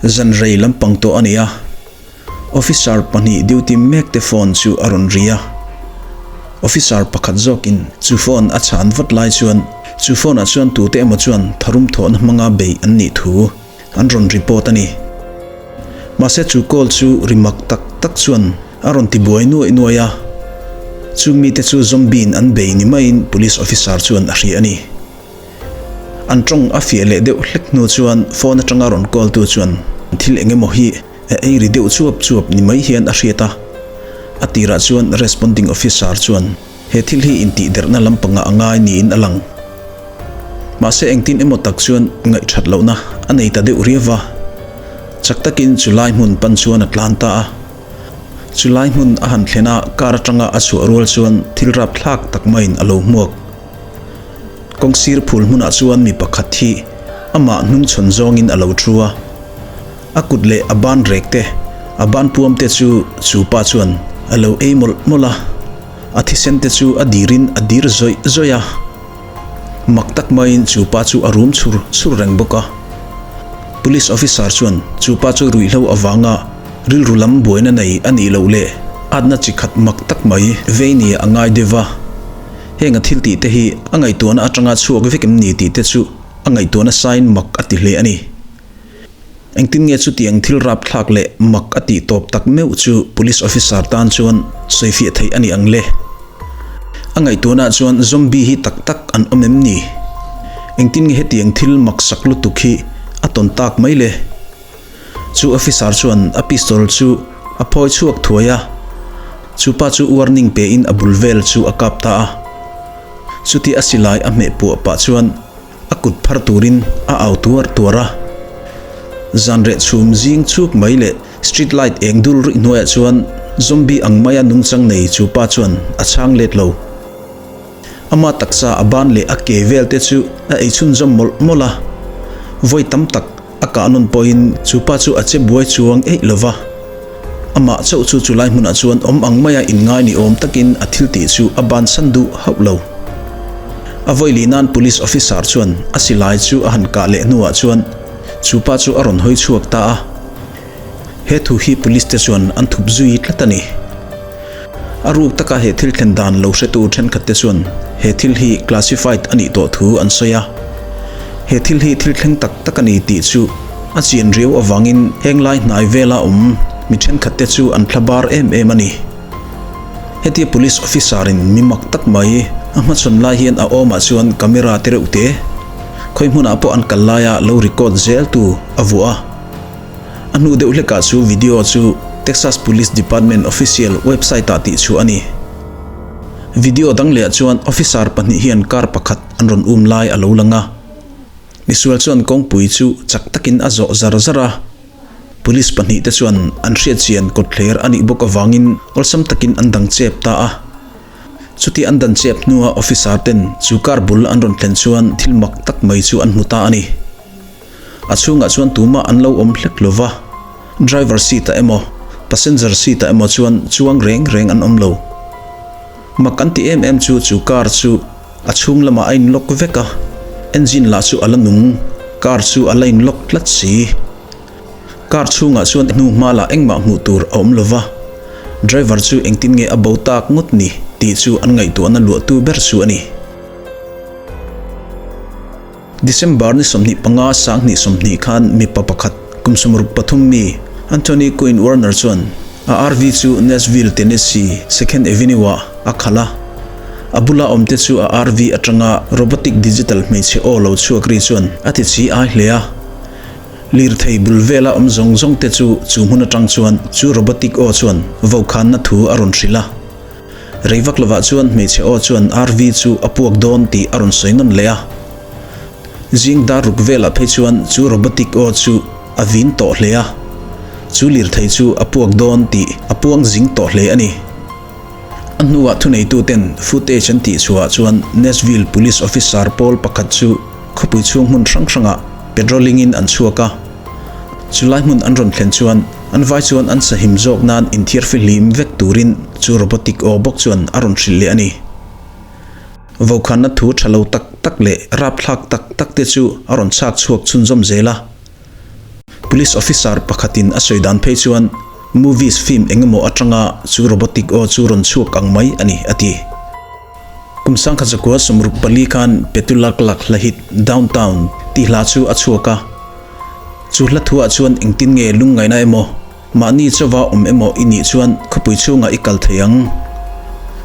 Zan rei lampang tawh a ni a, Officer pahnih duty mek te phone chu a rawn ri a. Officer pakhat zawkin chu phone a chhan vat lai chuan chu phone ah chuan tute emaw chuan tharum thawhna hmanga bei an nih thu an rawn report a ni. Mahse chu call chu ri mak tak tak chuan a rawn ti buai nuaih nuaih a. Chung mite chu zombie in an bei ni maiin police officer chuan a hria a ni. An tawng a fiah leh deuh hlek hnu chuan phone atanga rawn call tu chuan thil eng emaw hi a ei ri deuh chuap chuap ni mai hian a hriat a. A tirah chuan responding officer chuan he thil hi intihderhna lampangah a ngai niin a lang. Mahse engtin emaw tak chuan ngaihthat lohna a nei ta deuh riau va. Chak takin chu lai hmun pan chuan a tlan ta a. Chu lai hmun a han thlen a, car atanga a chhuah rual chuan thil rapthlak tak maiin a lo hmuak. Kawngsir phul hmunah chuan mi pakhat hi amah hnungchhawn zawngin a lo thu a. A kut leh a ban rek te, a ban puam te chu chu pa chuan a lo ei mawlh mawlh a. A thisen te chu a dirin a dir zawih zawih a. Mak tak maiin chu pa chu a rum chhur chhur reng bawk a. Police officer chuan chu pa chu ruihhlo avanga rilru lam buaina nei a nih loh leh atna chi khat mak tak mai vei nia a ngai deuh va. Heng a thil tih te hi a ngaihtuahna atanga chhuak vek em ni tih te chu a ngaihtuahna sain mak a ti hle a ni. Engtin nge chutiang thil rapthlak leh mak a tih tawp tak meuh chu police officer tan chuan sawifiah theih a ni ang le? A ngaihtuahna chuan zombie hi tak tak an awm em ni? Engtin nge hetiang thil mak sak lutuk hi a tawn tak mai le? Chu officer chuan a pistol chu a phawi chhuak thuai a, chu pa chu warning pe in a bul vel chu a kap ta a. Chuti a silai a hmeh puah pah chuan a kut phar turin a au tuar tuar a. Zanreh chhum zing chuk mai leh street light eng dul rih hnuaiah chuan zombie ang maia nungchang nei chu pa chuan a chhang let lo. Ama taksa a ban leh a ke vel te chu a ei chhunzawm mawlh mawlh a, vawi tam tak A kah nawn pawhin chu pa chu a che buai chuang eih lo va, amah chauh chu chulai hmunah chuan awm ang maia inngai ni awm takin a thil tih chu a bansan duh hauh lo. A vawi lih nan police officer chuan a silai chu a han kah leh hnuah chuan chu pa chu a rawn hawi chhuak ta a. He thu hi police te chuan an thup zui tlat a ni. A ruk taka he thil thlen dan lo hretu thenkhat te chuan he thil hi classified a nih tawh thu an sawi a. He thil hi thil thleng tak tak a ni tih chu a chian riau avangin heng lai hnai vela awm mi thenkhat te chu an thla bar em em a ni. Hetia police officer in mi mak tak mai a hmachhawn lai hian a awmah chuan camera te reuh te khawi hmunah pawh an kal laia lo record zel tu a vuah a. A hnu deuh hlekah chu video chu Texas Police Department official website-ah tihchhuah a ni. Video dang lehah chuan officer pahnih hian car pakhat an rawn um lai a lo lang a. Misual chuan kawngpui chu chak takin a zawh zar zar a. Police pahnih te chuan an hriatchian kawtthler a nih bawk avangin awlsam takin an dang chep ta a. Chuti an dan chep hnua officer ten chu car bul an rawn thlen chuan thil mak tak mai chu an hmu ta a ni. A chhungah chuan tumah an lo awm hlek lo va, driver seat ah emaw, passenger seat ah emaw chuan chuang reng reng an awm lo. Mak an ti em em chu chu car chu a chhung lamah a in lock vek a, engine lah chu a la nung, car chu a la in lock tlat si. Car chhungah chuan hnu hma lah engmah hmuh tur a awm lo va, driver chu engtin nge a bo tak ngawt ni tih chu an ngaihtuahna luahtu ber chu a ni. December ni 25 2020 khan mipa pakhat kum 63 mi Anthony Quinn Warner chuan a RV chu Nashville, Tennessee, Second Avenue-ah a khalh a. A bula awmte chu a RV atanga robotic digital hmeichhe aw lo chhuak ri chuan a ti chi ai hle a. Lirthei bul vela awm zawng zawngte chu chu hmun atang chuan chu robotic aw chuan vokhanna thu a rawn hrilh a. Rei vak lovah chuan hmeichhe aw chuan RV chu a puak dawn tih a rawn sawi nawn leh a. Zing dar ruk velah phei chuan chu robotic aw chu a vin tawh hle a. Chu lirthei chu a puak dawn tih a puang zing tawh hle a ni. A hnuah thuneituten footage an tih chhuahah chuan Nashville Police Officer pawl pakhat chu khawpui chhung hmun hrang hrangah patrolling in an chhuak a. Chulai hmun an rawn thlen chuan an vai chuan an sahim zawk nan inthiar fihlim vek turin chu robotic aw bawk chuan a rawn hrilh leh a ni. Vokhanna thu tha lo tak tak leh rapthlak tak tak te chu a rawn chhak chhuak chhunzawm zel a. Police officer pakhatin a sawi dan phei chuan movies film eng emaw atanga chu robotic aw chu rawn chhuak ang mai a ni, a ti. Kum sangkhat zakua 64 khan Petula Clark hla hit Downtown tih hla chu a chhuak a. Chu hla thuah chuan engtin nge lungngaihna emaw, mahni chauva awm emaw i nih chuan khawpui chhungah i kal thei ang.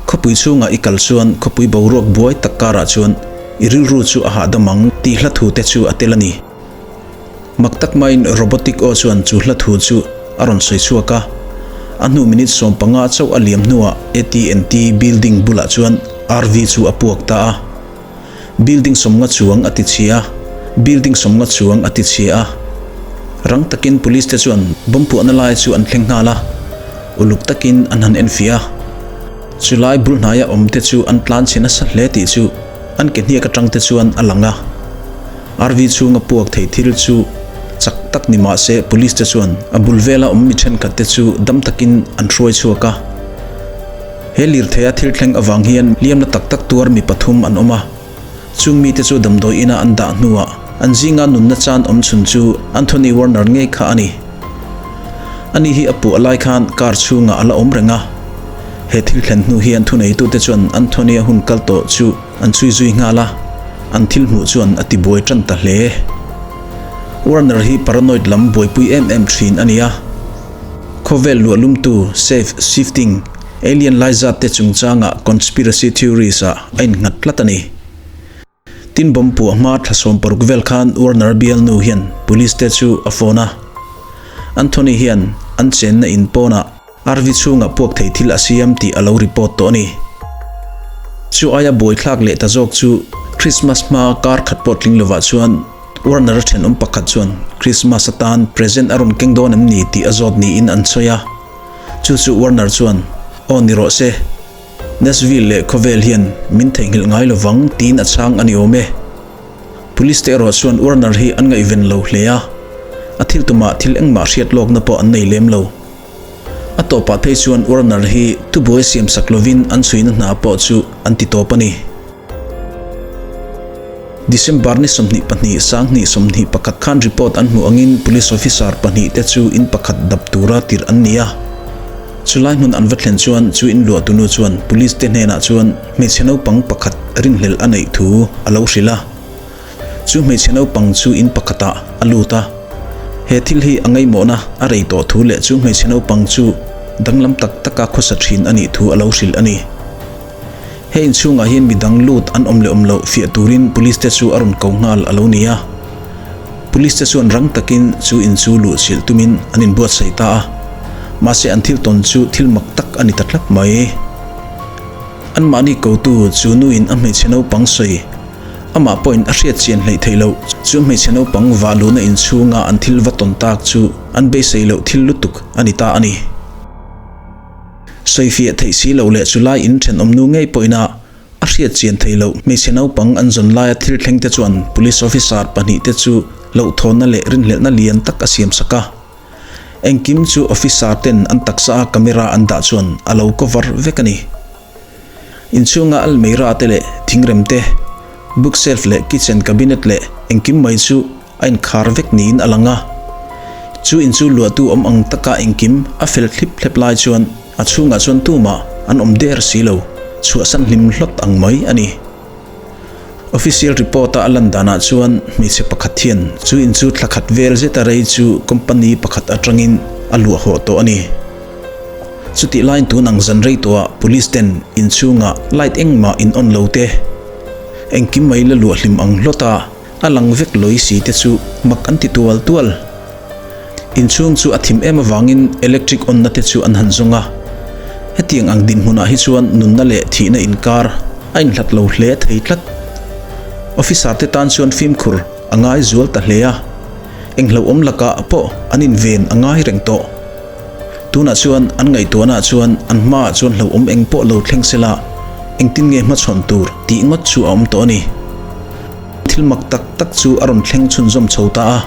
Khawpui chhungah i kal chuan khawpui boruak buai tak karah chuan i rilru chu a hahdam ang tih hla thu te chu a tel a ni. Mak tak maiin robotic aw chuan chu hla thu chu a rawn sawi chhuak a. A hnu minute 15 chauh a liam hnuah AT&T building bulah chuan RV chu a puak ta a. Building 50 chuang a ti chhia a, building 50 chuang a ti chhia a. Rang takin police te chuan bomb puahna lai chu an thleng nghal a, uluk takin an han enfiah a. Chulai bul hnaia awm te chu an tlan chhe nasa hle tih chu an ke hniak atang te chuan a lang a. RV chhunga puak thei thil chu chak tak ni mah se police te chuan a bul vela awm mi thenkhat te chu dam takin an hruai chhuak a. He lirtheia thil thleng avang hian hliamna tak tak tuar mi pathum an awm a. Chung mite chu damdawi ina an dah hnuah an zinga nunna chan awm chhun chu Anthony Warner ngei kha a ni. Ani hi a puah lai khan car chhungah a la awm reng a. He thil thlen hnu hian thuneitute chuan Anthony-a hun kal tawh chu an chhui zui nghal a, an thil hmuh chuan a tibuai tan ta hle. Warner hi paranoid lam buaipui em em thin a ni a. Khawvel luahlumtu Safe Shifting Alien lai zat te chungchanga conspiracy theories ah a innghat tlat a ni. Tin bomb puah hma thla 60 vel khan Warner bialnu hian police te chu a phone a. Anthony hian an chenna in pawnah RV chhungah puak thei thil a siam tih a lo report tawh a ni. Chu aia buaithlak leh ta zawk chu Christmas hma kar khat pawh tling lovah chuan Warner-a thenawm pakhat chuan Christmas atan present a rawn keng dawn em ni tih a zawt niin an sawi a. Chu chu Warner chuan, Aw ni rawh se, Nashville leh khawvel hian min theihnghilh ngai lo vang tiin a chhang a ni awm e. Police te erawh chuan Warner hi an ngaihven lo hle a, a thil tumah thil engmah hriat lawkna pawh an nei lem lo. A tawpah phei chuan Warner hi thubuai siamsak lovin an chhuina hna pawh chu an ti tawp a ni. December ni 22 2021 khan report an hmuh angin police officer pahnih te chu in pakhat dap tura tirh an ni a. Chulai hmun an va thlen chuan chu in luah tunu chuan police te hnenah chuan hmeichhe naupang pakhat rinhlelh a neih thu a lo hrilh a. Chu hmeichhe naupang chu in pakhatah a lut a. He thil hi a ngaihmawhna a rei tawh thu leh chu hmeichhe naupang chu danglam tak taka khawsa thin a nih thu a lo hrilh a ni. He inchhungah hian midang lut an awm leh awm loh fiah turin police te chu a rawn ko nghal a lo ni a. Police te chuan rang takin chu in chu luh chilh tumin an inbuatsaih ta a. Mahse an thil tawn chu thil mak tak a ni ta tlat mai. Anmahni kotu chu nuin a hmeichhe naupang sawi, amah pawhin a hriat chian hleih theih loh chu hmeichhe naupang vah luhna inchhunga an thil va tawn tak chu an beisei loh thil lutuk a ni ta a ni. Sawifiah theih si loh leh chulai in thenawm nu ngei pawhin a a hriat chian theih loh. Hmeichhe naupang an zawn laia thil thleng te chuan police officer pahnih te chu hlauhthawnna leh rinhlelhna lian tak a siam sak a. Engkim chu officer ten an taksa a camera an dah chuan a lo cover vek a ni. Inchhunga almeira te leh thingrem te, bookshelf leh kitchen cabinet leh engkim mai chu a inkhar vek niin a lang a. Chu in chu luahtu awm ang taka engkim a fel thlip thlep lai chuan a chhungah chuan tumah an awm der si lo, chhuahsan hlim hlawt ang mai a ni. Official report-a a lan danah chuan hmeichhe pakhat hian chu in chu thla khat vel zeta rei chu company pakhat atangin a luah hawh tawh a ni. Chutih laiin tun ang zan rei tawhah police ten inchhungah light engmah in on lo te, engkim mai la luah hlim ang hlawt a, A lang vek lawi si te chu mak an ti tual tual. Inchhung chu a thim em avangin electric on na te chu an han zawng a. Hetiang ang dinhmunah hi chuan nunna leh thihna inkar a inhlat lo hle thei tlat. Officer te tan chuan fimkhur a ngai zual ta hle a, enghlauhawm lakah pawh an inven a ngai reng tawh. Tunah chuan an ngaihtuahnaah chuan an hmaah chuan hlauhawm eng pawh lo thleng sela engtin nge hmachhawn tur tih ngawt chu a awm tawh a ni. Thil mak tak tak chu a rawn thleng chhunzawm chho ta a.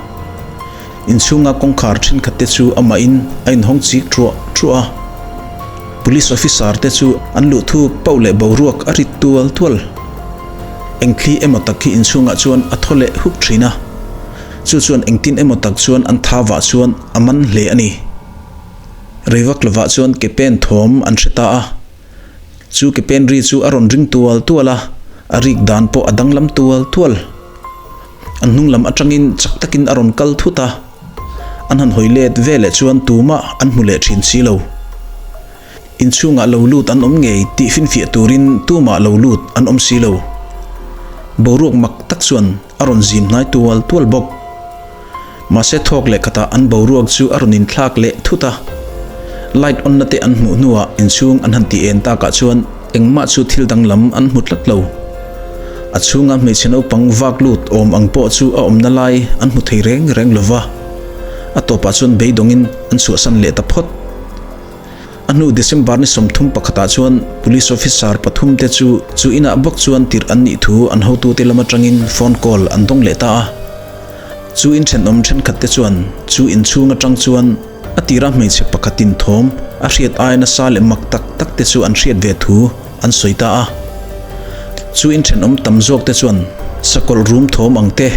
Inchhunga kawngkhar thenkhat te chu amahin a inhawng chik thuah thuah a. Police officer te chu an luh thuk pauh leh boruak a rit tual tual. Engthli emaw tak hi inchhungah chuan a thaw leh huk thin a. Chu chuan engtin emaw tak chuan an thavah chuan a man hle a ni. Reivak lovah chuan ke pen thawm an hre ta a. Chu ke pen ri chu a rawn ring tual tual a, a rik dan pawh a danglam tual tual. An hnung lam atangin chak takin a rawn kal thut a, an han hawi let ve leh chuan tumah an hmu leh thin si lo. Inchhungah lo lut an awm ngei tih finfiah turin tumah lo lut an awm si lo. Boruak mak tak chuan a rawn zim hnai tual tual bawk. Mahse thawk leh khatah an boruak chu a rawn inthlak leh thut a. Light on na te an hmuh hnuah inchhung an han ti en takah chuan engmah chu thil danglam an hmu tlat lo. A chhunga hmeichhe naupang vak lut awm ang pawh chu a awmna lai an hmu thei reng reng lova. A tawpah chuan beidawngin an chhuahsan leh ta phawt. A hnu December ni 30 pakhatah chuan Police Officer pathum te chu chu inah bawk chuan tirh an nih thu an hotute lam atangin phone call an dawng leh ta a. Chu in thenawm thenkhat te chuan chu inchhung atang chuan a tira hmeichhe pakhatin thawm a hriat aia nasa leh mak tak tak te chu an hriat ve thu an sawi ta a. Chu in thenawm tam zawk te chuan sakawlh rum thawm ang te,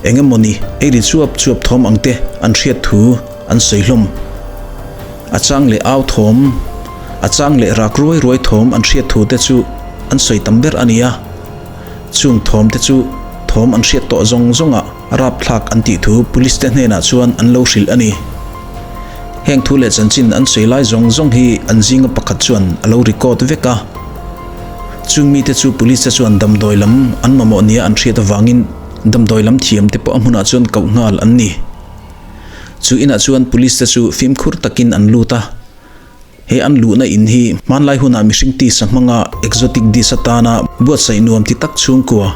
Eng emawni ei ri chuap chuap thawm ang te an hriat thu an sawi hlawm. A chang leh au thawm, a chang leh rak ruai ruai thawm an hriat thu te chu an sawi tam ber a ni a. Chung thawm te chu thawm an hriat tawh zawng zawngah rapthlak an tih thu police te hnenah chuan an lo hrilh a ni. Heng thu leh chanchin an sawi lai zawng zawng hi an zinga pakhat chuan a lo record vek a. Chung mite chu police te chuan damdawi lam an mamawh nia an hriat avangin Damdawi lam thiam te pawh a hmunah chuan koh nghal an ni. Chu inah chuan police te chu fimkhur takin an lut a. He an luhna in hi hmanlai hunah mihring tisa hmanga exotic dish atana buatsaih nuam ti tak chhungkua,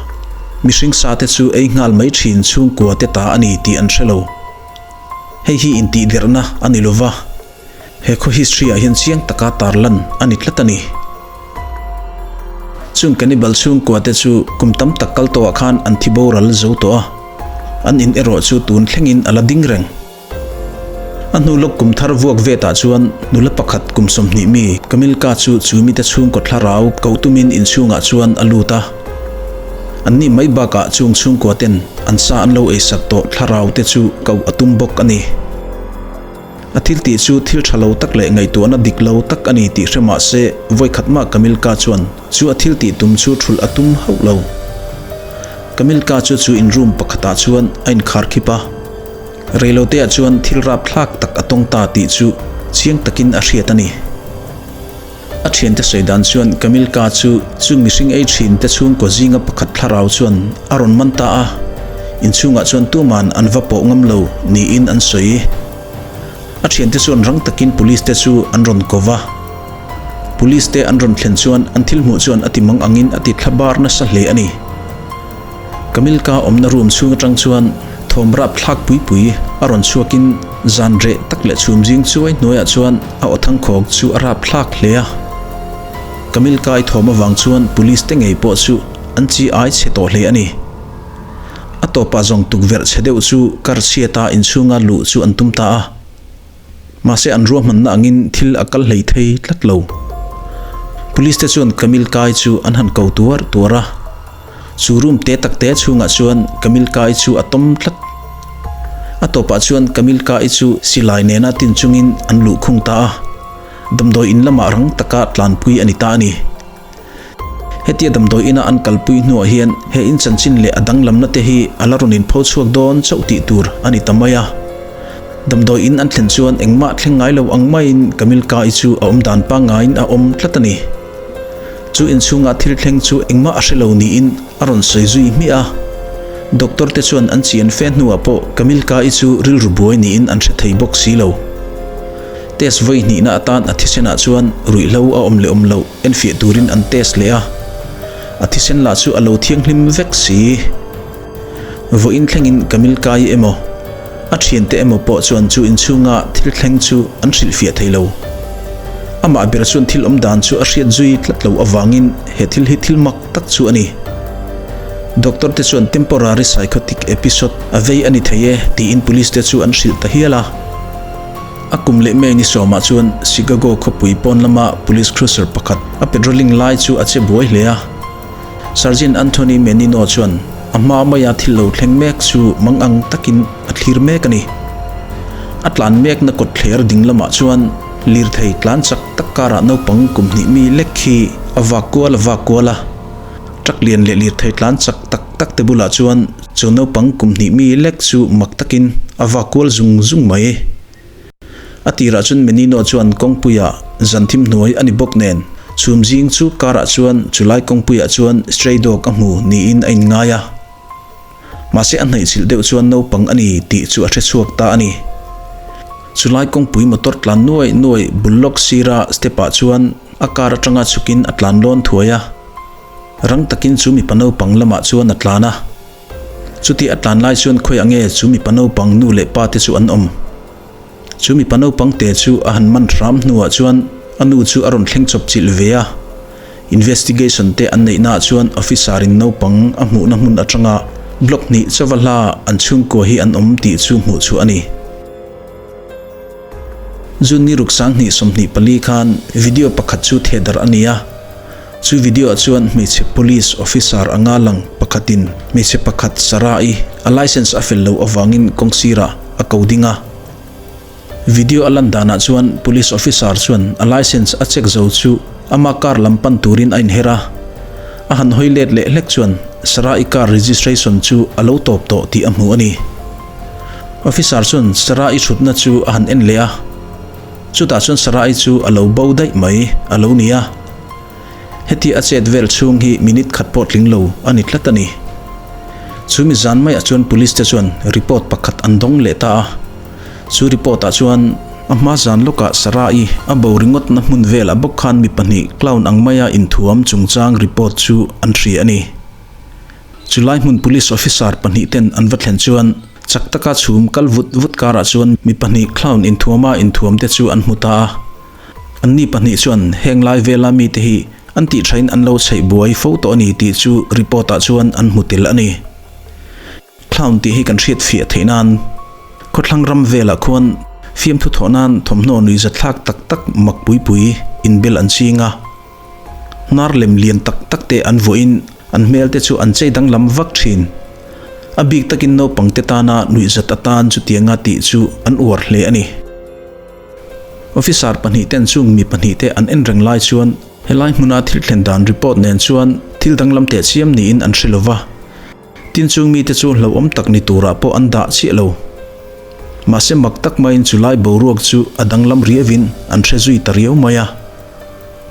mihring sa te chu ei nghal mai thin chhungkua te ta a ni tih an hre lo. Hei hi intihderhna a ni lova. He khaw history ah hian chiang taka tarlan a ni tlat a ni. Chung cannibal chhungkua te chu kum tam tak kal tawhah khan an thi boral zo tawh a, an in erawh chu tun thlengin a la ding reng. A hnu lawk kum thar vuak vetah chuan nula pakhat kum 20 mi Kamilka chu chu mite chhungkaw thlarau koh tumin inchhungah chuan a lut a. Anni mai bakah chung chhungkua ten an sa an lo eisak tawh thlarau te chu koh a tum bawk a ni. A thil tih chu thil tha lo tak leh ngaihtuahna dik lo tak a ni tih hre mah se, vawikhat mah Kamilka chuan chu a thil tih tum chu thulh a tum hauh lo. Kamilka chu chu in room pakhatah chuan a inkhar khip a. Reiloteah chuan thil rapthlak tak a tawng ta tih chu chiang takin a hriat a ni. A thiante sawi dan chuan Kamilka chu chung mihring ei thin te chhungkaw zinga pakhat thlarau chuan a rawn man ta a, inchhungah chuan tuman an va pawh ngam lo niin an sawi. A thiante chuan rang takin police te chu an rawn ko va. Police te an rawn thlen chuan an thil hmuh chuan a ti mang angin a ti thla bar nasa hle a ni. Kamilka awmna room chhung atang chuan thawm rap thlak pui pui a rawn chhuakin zan reh tak leh chhum zing chuai hnuaiah chuan a aw thangkhawk chu a rap thlak hle a. Kamilkai thawm avang chuan police te ngei pawh chu an chi ai chhe tawh hle a ni. A tawpah zawng tukverh chhe deuh chu kar chhiata inchhunga luh chu an tum ta a. Mahse an ruahmanna angin thil a kal hlei thei tlat lo. Police te chuan Kamil Kai chu an han ko tuar tuar a. Chu room te tak te chhungah chuan Kamil Kai chu a tawm tlat. A tawpah chuan Kamil Kai chu silai nena tin chungin an luh khung ta a. Damdawi in lamah rang taka tlanpui a ni ta a ni. Hetia damdawi ina an kalpui hnuah hian he in chanchin leh a danglamna te hi a la rawn inpho chhuak dawn chauh tih tur a ni ta mai a. Damdawi in an thlen chuan engmah thleng ngai lo ang maiin Kamilka-i chu a awm dan pangngaiin a awm tlat a ni. Chu inchhunga thil thleng chu engmah a hre lo niin a rawn sawi zui hmiah a. Doctor te chuan an chian fe hnuah pawh Kamilka-i chu rilru buai niin an hre thei bawk si lo. Test vawi hnihna atan a thisenah chuan ruihhlo a awm leh awm loh enfiah turin an test leh a, a thisen lah chu a lo thianghlim vek si. Vawiin thlengin Kamilkai emaw, a thiante emaw pawh chuan chu inchhunga thil thleng chu an hrilhfiah thei lo. Amah ber chuan thil awm dan chu a hriat zui tlat lo avangin he thil hi thil mak tak chu a ni. Doctor te chuan temporary psychotic episode a vei a ni thei e tiin police te chu an hrilh ta hial a. A kum leh May ni sawmah chuan Chicago khawpui pawn lama police cruiser pakhat a patrolling lai chu a che buai hle a. Sergeant Anthony Menino chuan a hma maia thil lo thleng mek chu mangang takin a thlir mek a ni. A tlan mekna kawt thler ding lamah chuan lirthei tlan chak tak karah naupang kum hnih mi lek hi a vak kual a vak kual a. Truck lian leh lirthei tlan chak tak tak te bulah chuan chu naupang kum hnih mi lek chu mak takin a vak kual zung zung mai. A tirah chuan Menino chuan kawngpuiah zan thim hnuai a ni bawk nen, chhum zing chu karah chuan chulai kawngpuiah chuan stray dog a hmu niin a inngai a. Mahse a hnaihchilh deuh chuan naupang a ni tih chu a hre chhuak ta a ni. Chulai kawngpui motor tlan nuai nuai bul lawk sira step ah chuan a car atanga chhukin a tlan lawn thuai a. Rang takin chu mipa naupang lamah chuan a tlan a. Chuti a tlan lai chuan khawi ange chu mipa naupang nu leh pa te chu an awm. Chu mipa naupang te chu a han man hram hnuah chuan a nu chu a rawn thleng chawp chilh ve a. Investigation te an neih naah chuan officer in naupang a hmuhna hmun atanga block hnih chauva hla an chhungkua hi an awm tih chu hmuh chhuah a ni. June ni ruk 2024 khan video pakhat chu thehdarh a ni a. Chu video ah chuan hmeichhe police officer anga lang pakhatin hmeichhe pakhat Sarah-i a licence a fel loh avangin kawng sirah a ko ding a. Video a lan danah chuan police officer chuan a licence a check zo chu ama car lam pan turin a inher a. A han hawi let leh hlek chuan Sarah-i car registration chu a lo tawp tawh tih a hmu a ni. Officer chuan Sarah-i thutna chu a han en leh a. Chutah chuan Sarai chu a lo bo daih mai a lo ni a. Heti a chet vel chhung hi minute khat pawh tling lo a ni tlat a ni. Chu mi zan maiah chuan police te chuan report pakhat an dawng leh ta a. Chu report ah chuan a hma zan lawkah Sarai a bo ringawtna hmun velah bawk khan mi pahnih clown ang maia inthuam chungchang report chu an hria a ni. Chulai hmun police officer pahnih ten an va thlen chuan chak taka chhum kal vut vut karah chuan mi pahnih clown inthuama inthuam te chu an hmu ta a. Anni pahnih chuan heng lai vela mite hi an tih thain an lo chheih buai fo tawh a ni tih chu report ah chuan an hmu tel a ni. Clown tih hi kan hriat fiah theih nan khawthlang ram velah khuan fiamthu thawh nan thawmhnaw nuihzatthlak tak tak mak pui pui inbel an ching a. Hnar lem lian tak tak te an vuahin an hmel te chu an chei danglam vak thin. A bik takin naupang te tana nuihzat atan chutianga tih chu an uar hle a ni. Officer pahnih ten chung mi pahnih te an en reng lai chuan helai hmuna thil thlen dan report nen chuan thil danglam teh chiam niin an hre lova. Tin chung mite chu hlauhawm tak ni turah pawh an dah chiah lo. Mahse mak tak maiin chulai boruak chu a danglam riavin an hre zui ta riau mai a.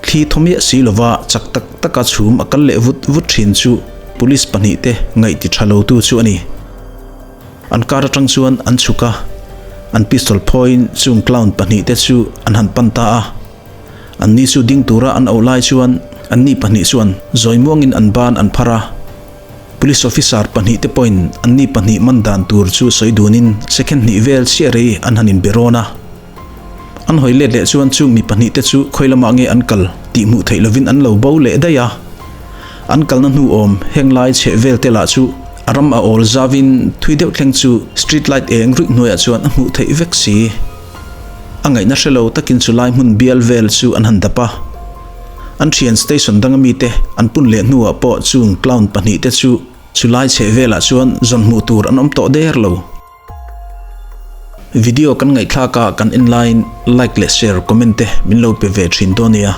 Thli thaw miah si lova chak tak taka chhum a kal leh vut vut thin chu police pahnihte ngaih ti tha lotu chu a ni. An car atang chuan an chhuk a, an pistol phawiin chung clown pahnihte chu an han pan ta a. Anni chu ding tura an auh lai chuan anni pahnih chuan zawi muangin an ban an phar a. Police officer pahnihte pawhin anni pahnih man dan tur chu sawi dunin second hnih vel chiah rei an han inbe rawn a. An hawi let leh chuan chung mi pahnihte chu khawi lamah nge an kal tih hmuh theih lovin an lo bo leh daih a. An kalna hnu awm heng lai chheh vel te lah chu a ram a awl zavin thui deuh thleng chu street light eng ruih hnuaiah chuan a hmuh theih vek si. A ngaihna hre lo takin chu lai hmun bial vel chu an han dap a. An thian station danga mite an pun leh hnuah pawh chung clown pahnihte chu chulai chheh velah chuan zawn hmuh tur an awm tawh der lo. Video kan ngaihthlak a kan en laiin like leh share comment te min lo pe ve thin dawn nia.